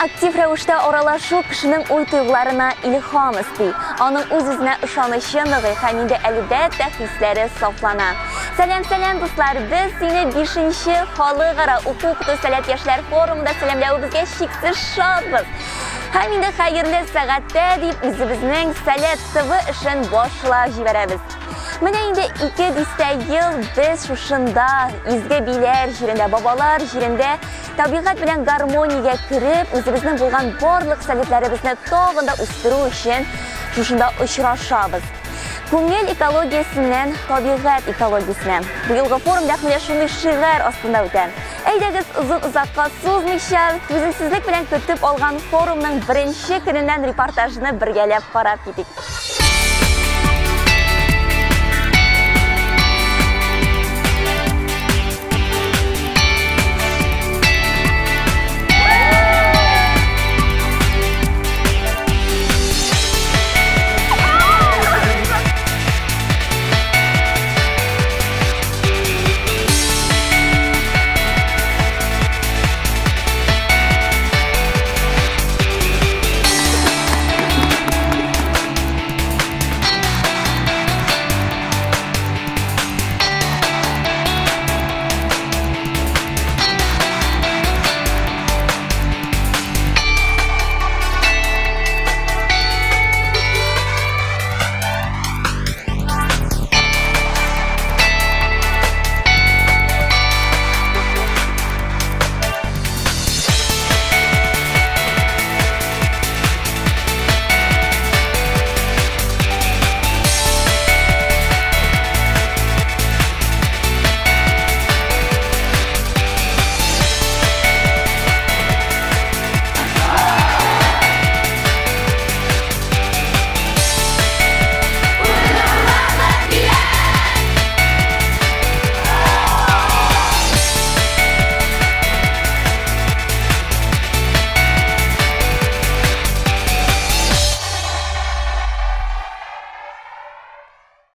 актив рәвештә аралашу кешенең уй-тойгыларына илһам өсти, аның үз-үзенә ышанычы ныгый һәм инде, әлбәттә, хисләре сафлана. Сәлам, сәлам, дуслар! Без сине бишенче халыкара уку-укыту Сәләт яшьләр форумында сәламләвебезгә чиксез шатбыз! Һәм инде хәерле сәгатьтә дип үзебезнең Сәләт ТВ эшен башлап җибәрәбез. Менә инде ике дистә ел без шушында, изге биләр җирендә, бабалар җирендә табигать белән гармониягә кереп, үзебезнең булган барлык сәләтләребезне тагын да үстерү өчен шушында очрашабыз. Күңел экологиясеннән табигать экологиясенә. Быелгы форум нәкъ менә шундый шигарь астында үтә. Әйдәгез, озын озакка сузмыйча, түземсезлек белән көтеп алган форумның беренче көненнән репортажны бергәләп карап китик.